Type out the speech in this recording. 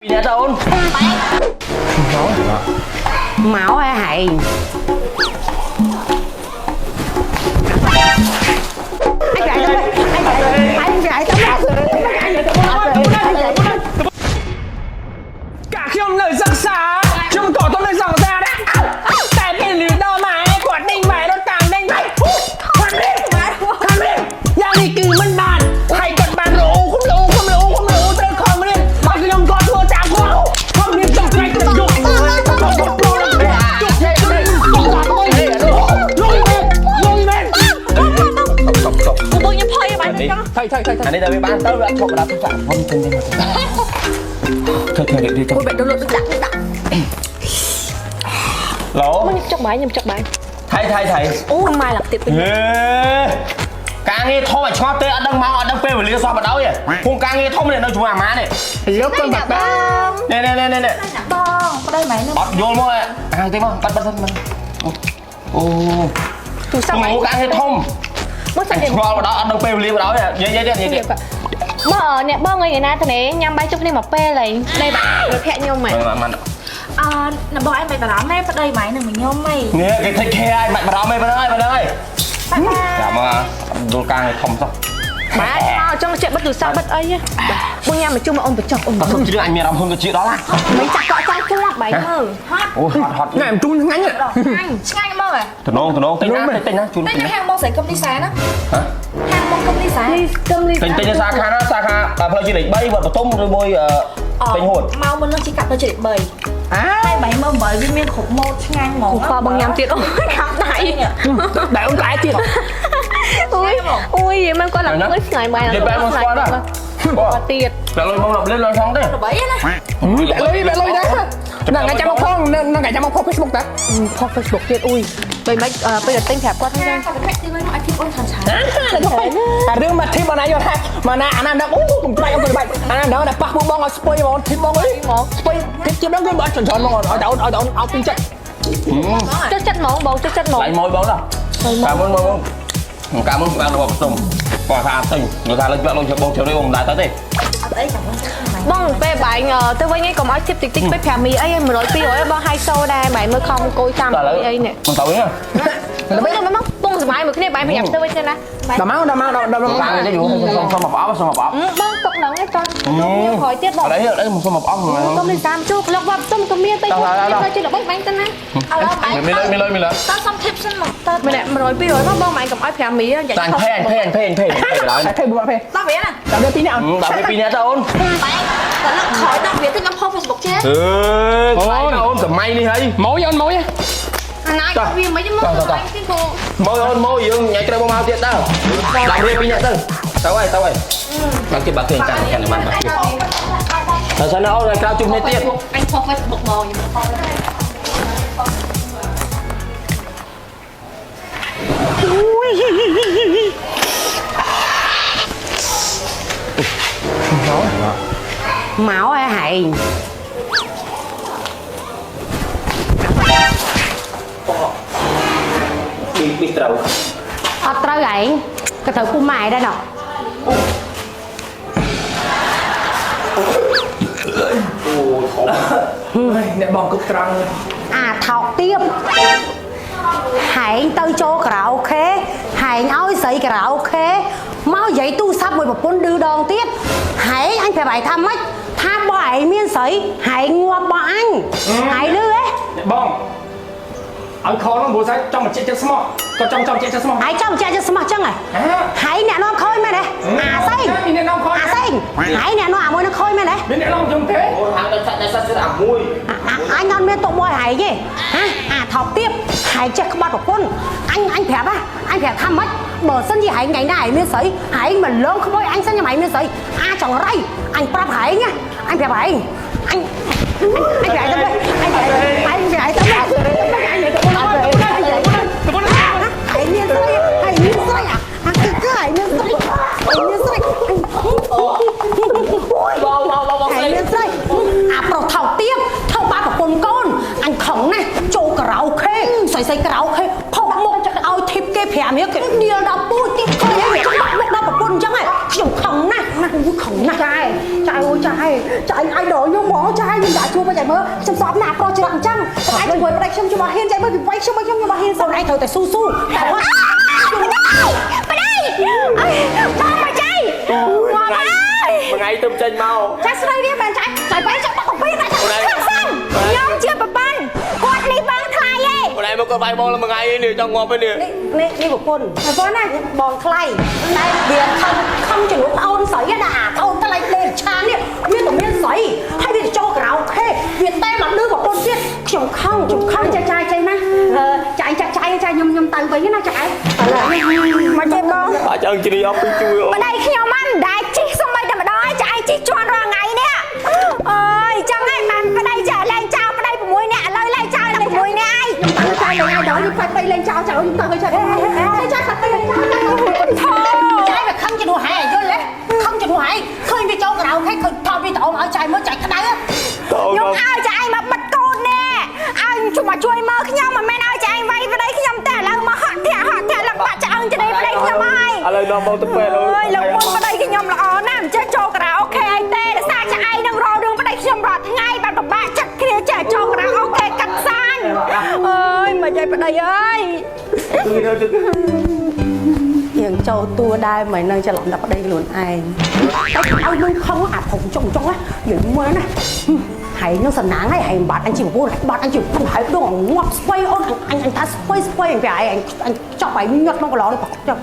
ពីរនាក់ទៅអូន មកហើយហែងអញប្រែទៅអញប្រែអញប្រែទៅអញប្រែទៅ កាខ្ញុំនៅសិក្សាខ្ញុំក៏ទៅនៅសង្សារដែរតែពេលលឺដល់ម៉ែគាត់ដេញម៉ែរត់តាមដេញម៉ែខាងនេះខាងនេះយ៉ាងនេះគឺមិនបានហើយគាត់បានរអូខ្ញុំរអូខ្ញុំរអូខ្ញុំរអូត្រូវខំរៀនបើខ្ញុំក៏ធ្វើតាមគាត់ខំរៀនចង់ថ្ងៃទៅយកគាត់គាត់ប្រូលជុកជុកលុយមែនលុយមែន សុកសុក បងខ្ញុំភ័យបាយចង់ ថៃថៃថៃ អានេះតែវាបានទៅវាអត់ឈប់ដល់សាក់ខ្ញុំទិញទេមកធ្វើធ្វើរៀប អូយបែរលុតដាក់ដាក់ ឡូ ខ្ញុំចុកបាយខ្ញុំចុកបាយ ថៃថៃថៃ អូម៉ែឡាក់ទៀតពេញ ហេការងារធំឲ្យឆ្ងល់ទេអត់ដឹងមកអត់ដឹងពេលវេលាសោះបដ ாய் ភូមិការងារធំនេះនៅជាមួយអាម៉ានេះ យកកូនបាក់បា នេះនេះនេះនេះ បងប្តីម៉ែនឹង អត់យល់មកអាទេមកបាត់បាត់សិនមកអូ ទូរស័ព្ទ អូការងារធំ មកសាច់ ឆ្ងល់បដ ாய் អត់ដឹងពេលវេលាបដ ாய் និយាយនិយាយនិយាយ មកអ្នកបងថ្ងៃណាតនេះញ៉ាំបាយជុំគ្នាមកពេលហើយប្តីបាយភ័ក្រខ្ញុំហ៎ មិន អឺនបងឯងមិនបារម្ភទេប្តីម៉ែនឹងមកខ្ញុំហី នេះគេ take care ឲ្យបាច់បារម្ភទេប៉ុណ្ណឹងហើយប៉ុណ្ណឹងហើយចាំមកយល់ការងារធំសោះ បាទមកចង់ចេះបិទទូរស័ព្ទបិទអីបងញ៉ាំមកជុំអូនបញ្ចុះអូន បើសុំជ្រឿអញមានអារម្មណ៍ហ៊ុនទៅជាដល់ណា មិនចាក់កក់ចាក់ជាប់បាយមើល អូហត់ហត់ ណែជូនថ្ងៃ ឆ្ងាញ់មកហ៎ តំណងតំណងទិញណាទិញណាជូន តែ ទិញណា ហាងបងស្រីកឹមលីសាណា ហ៎ ហាងបងកឹមលីសា នេះកឹមលី ទិញទិញសាខាណាសាខាផ្លូវជាលេខ3វត្តបតុមឬមួយទិញហួត មកមុននឹងជីកាត់ទៅជាលេខ3 អា តែបាយមើល8វាមានគ្រប់ម៉ូតឆ្ងាញ់ហ្មង ខបងញ៉ាំទៀតអូយខាំដៃ ដែលអូនក្អែទៀត អូយអូយមិនគាត់ឡើងមួយឆ្ងាយបាយ និយាយបែបមកស្គាល់ដែរ គាត់ទៀត តែលុយមកលឿនលុយផងទេ ល្បីណា បែលុយបែលុយដែរហ្នឹងថ្ងៃចាំមកផងហ្នឹងថ្ងៃចាំមកផុស Facebook តា ផុស Facebook ទៀតអូយពេលមិនពេលទៅទិញប្រាប់គាត់ហ្នឹង គាត់ទៅទីវិញឲ្យធីបអូនច្រើនច្រើន អារឿងមកធីបអនណាយកថាមកណាអាណាដឹងអូកុំត្រាច់អូនបាច់អាណាដឹងតែប៉ះពួកបងឲ្យស្ពុយហ្មងធីបបងអីស្ពុយធីបជាបងគឺបើច្រើនច្រើនហ្មងឲ្យតែអូនឲ្យតែអូនអោបពេញចិត្ត ចុះចិត្តហ្មងបងចុះចិត្តហ្មង ឡាញ់មួយបងដល់កាលមុនមកកាលមុនបានរបស់បតុមគាត់ថាទិញគាត់ថាលុយលុយបងជ្រឿបងមិនដែរទៅទេ អត់អីចាំបង បងពេលបែងទៅវិញឯងកុំឲ្យធីបតិចតិចពេក5មីអី100 200បងហៃសូដែរបែងមើលខំអង្គុយតាម តែឥឡូវ អីនេះ មិនទៅវិញ ទៅវិញមកពងសម័យមួយគ្នាបែងប្រញាប់ទៅវិញទៅណា ដល់មកដល់មកដល់មក ឡើងទៅយូរសុំសុំមកអបសុំមកអប បងទុកហ្នឹងឯងតោះក្រោយទៀតបង អត់អីអត់អីមកសុំមកអប កុំលេតាមជួក្លុកវត្តទុំក៏មានទៅទៅជិះល្បីបាញ់ទៅណា ឥឡូវបាយ មានលុយមានលុយមានលុយ តើសុំធីបសិនមកតើ ម្នាក់100 200មកបងម៉ែកុំឲ្យ5មីយ៉ា តាញ់ផេអញផេអញផេអញផេដល់ តែភេបុកភេ ដល់វាណា ដល់វាពីរនាក់ ដល់វាពីរនាក់ទៅអូន បាយតែលើកក្រោយដល់វាទៅខ្ញុំផុស Facebook ចេះ អើយអូនសម័យនេះហើយ ម៉ួយអូនម៉ួយ អាណាវាមិនមកទៅទីគោ មកអូនមកយើងញ៉ៃក្រៅមកមកទៀតទៅដល់វាពីរនាក់ទៅទៅហើយទៅហើយបាក់ទៀតបាក់ទៀតចាំចាំបានបាក់ទៀតតែសិនអូនក្រៅជុំនេះទៀត អញផុស Facebook មកខ្ញុំផុស មកហើយហែង ពីពីត្រូវ អត់ត្រូវហែងក៏ត្រូវពុំម៉ែដែរណោះ អូធំ អ្នកបងគប់ត្រង់ អាថោកទៀបហែងទៅចូលការ៉ាអូខេហែងឲ្យស្រីការ៉ាអូខេមកនិយាយទូរស័ព្ទមួយប្រពន្ធឌឺដងទៀតហែងអញប្រាប់ឯងថាម៉េចថាបើឯងមានស្រីហែងងាប់បើអញហែងលឺហ៎ អ្នកបងឲ្យខនោះព្រោះថាចង់មកជិះចិត្តស្មោះក៏ចង់ចង់ជិះចិត្តស្មោះ ឯងចង់បញ្ជាក់ចិត្តស្មោះចឹងហ៎ហែងអ្នកនាំខូចមែនទេអាសែង មានអ្នកនាំខូច អាសែងហែងអ្នកនាំអាមួយនឹងខូចមែនទេ មានអ្នកនាំខ្ញុំទេ អូហាងដល់សាច់ដល់សាច់សិតអាមួយ អញអត់មានតុកបយហែងទេហ៎អាថោកទៀបហែងចេះក្បាត់ប្រពន្ធអញអញប្រាប់ហ៎អញប្រាប់ថាម៉េចបើសិនជាហែងថ្ងៃណាហែងមានស្រីហែងមិនលងក្មួយអញសិនខ្ញុំហែងមានស្រីអាចង្រៃអញប្រាប់ហែងណាអញប្រាប់ហែងអញអញប្រាប់ទៅអញប្រាប់អញប្រាប់ទៅអញប្រាប់ហែងមានស្រីហែងមានស្រីអាគឺគឺហែងមានស្រីហែងមានស្រី បងបងបង ហែងមានស្រីអាប្រុសថោកទៀបថោកបាបប្រពន្ធកូនអញខឹងណាស់ចូលការ៉ាអូខេស្រីស្រីការ៉ាអូខេផុសមុខឲ្យធីបគេ5រៀលគេដៀលដល់ពូជទីឃើញឯងច្បាក់មុខដល់ប្រពន្ធអញ្ចឹងឯងខ្ញុំខឹងណាស់អូយខឹងណាស់ ចែចែអូចែ ចាអញឲ្យដល់ខ្ញុំហ្មងចាខ្ញុំដាក់ជួបមកចាមើលខ្ញុំសอบណាប្រុសច្រកអញ្ចឹងតែជាមួយប្តីខ្ញុំខ្ញុំអត់ហ៊ានចាមើលពីវាយខ្ញុំខ្ញុំខ្ញុំអត់ហ៊ានសោះឯងត្រូវតែស៊ូស៊ូតែគាត់ ប្តីប្តីអើយបងមកចៃងាប់ហើយ មួយថ្ងៃទៅចេញមក ចាស្រីនេះមែនចាចាបែចាបាក់កាហ្វេណាចា សិនខ្ញុំជាប្រពន្ធគាត់នេះបងថ្លៃឯង ម្នាក់មកគាត់វាយបងមួយថ្ងៃនេះចង់ងាប់ឯនេះ នេះនេះនេះប្រពន្ធប្រពន្ធណាបងថ្លៃតែវាខំខំជំនួសប្អូនស្រីណាអាប្អូនថ្លៃលេឆានេះវាតែមានស្រីហើយវាចូលក្រៅខេវាតែមកឌឺប្រពន្ធទៀតខ្ញុំខំខ្ញុំខំចាចាចេះណាចាចាចាចាខ្ញុំខ្ញុំទៅវិញណាចាឯង មកចេះបង បាក់ឆ្អឹងជ្រីអស់ពីជួយអូ ប្តីខ្ញុំមិនដែលជិះសំបីតែម្ដងឯងចាឯងជិះជន់រាល់ថ្ងៃនេះអើយចឹងឯងបានប្តីចាលែងចោលប្តី6នាក់ឥឡូវលែងចោលតែ6នាក់ឯង ខ្ញុំទៅចាលេងឲ្យដល់ខ្ញុំខ្លាចប្តីលេងចោលចោលខ្ញុំទៅឲ្យចាចាចាខ្លាចប្តីលេងចោលចាចាវាខឹងជំនួសហែយល់ទេខឹងជំនួសហែឃើញវាចូលក្រៅខេឃើញថតវីដេអូមកឲ្យចាយមើលចាយក្តៅ ខ្ញុំឲ្យចាឯងមកបិទកូនណែឲ្យជួយមកជួយមើលខ្ញុំមិនមែនឲ្យចាឯងវាយប្តីខ្ញុំតែឥឡូវមកហក់ធាក់ហក់ធាក់ឡើងបាក់ឆ្អឹងជ្រីប្តីខ្ញុំហើយ ឥឡូវនាំបងទៅពេទ្យ អើយលោកមុនប្តីខ្ញុំល្អណាស់មិនចេះចូលការ៉ាអូខេអីទេដោយសារចាឯងនឹងរករឿងប្តីខ្ញុំរាល់ថ្ងៃបានពិបាកចិត្តគ្នាចេះចូលការ៉ាអូខេកាត់សានអើយមកយាយប្តីអើយ យើងចូលតួដែរមិននឹងច្រឡំដល់ប្តីខ្លួនឯងតែឲ្យនឹងខឹងអាភងចុងចុងណាយើងមើលណាហើយនឹងសំណាងហើយហើយបាត់អញជាប្រពន្ធបាត់អញជាប្រពន្ធហើយដងងាប់ស្វ័យអូនអញអញថាស្វ័យស្វ័យអញអញអញចប់ហើយញាត់ក្នុងកន្លងនេះចប់